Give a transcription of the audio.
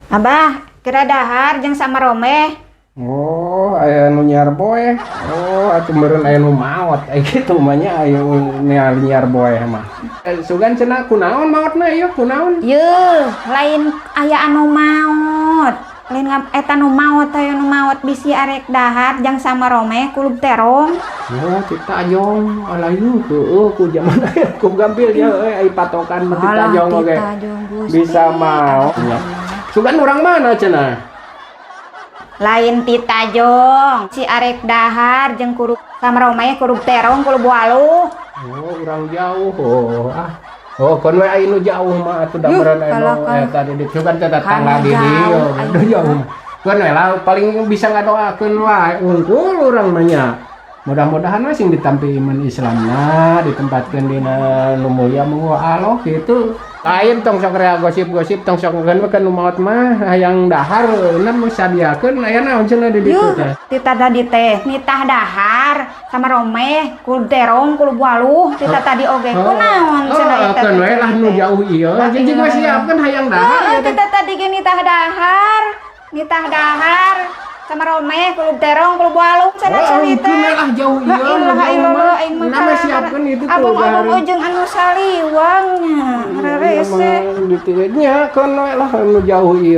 Abah, kira dahar jeung samaromeh. Oh, aya nu nyiar boeh. Oh, atuh meureun aya nu maot. Aya kitu mah nya, aya nu nyiar boeh mah. Eh, sugan cenah kunaon maotna ieu, kunaon? Yeuh, lain aya anu maot. Lain eta nu maot, aya nu maot bisi arek dahar jang samaromeh kulub terong. Oh, ti tajong. Alah ieu heueuh ku jaman aya ku gampil ya euy, ai patokan mah ti tajong oge. Tajong, Gusti. Bisa maot nya. Sugan urang mana cenah? Lain ti tajong, si arek dahar jeung kulub samaromeh kulub terong kulub waluh. Oh, urang jauh. Oh, ah. Oh, kon we aya nu jauh mah atuh da meureun aya nu eta di ditu kan teh tetangga di dieu. Nu jauh. Kon we lah paling bisa ngadoakeun wae unggul urang mah nya. Mudah-mudahan we sing ditampi iman Islamna, ditempatkeun dina nu mulia munggu Allah gitu. Lain tong sok rea gosip-gosip, tong sok ngeun we kan nu maot mah hayang dahar na mah sadiakeun aya naon cenah di ditu teh. Ti tadi teh nitah dahar samaromeh kulub terong kulub waluh ti tadi oge kunaon cenah Oh, eta keun teh we lah nu teh. Jauh ieu. Lah, Jeung iya. geus siapkeun hayang dahar Heeh, ieu ti teh. tadi ge nitah dahar samaromeh kulub terong kulub waluh cenah Oh, ceuli keun teh. We lah jauh La ieu, nu ilaha jauh illallah, mah. aing mah Nah, mah siapkeun itu tuh Abang-abang dahar. Ujung anu saliwangnya rerese. Nya keun we lah nu jauh ieu.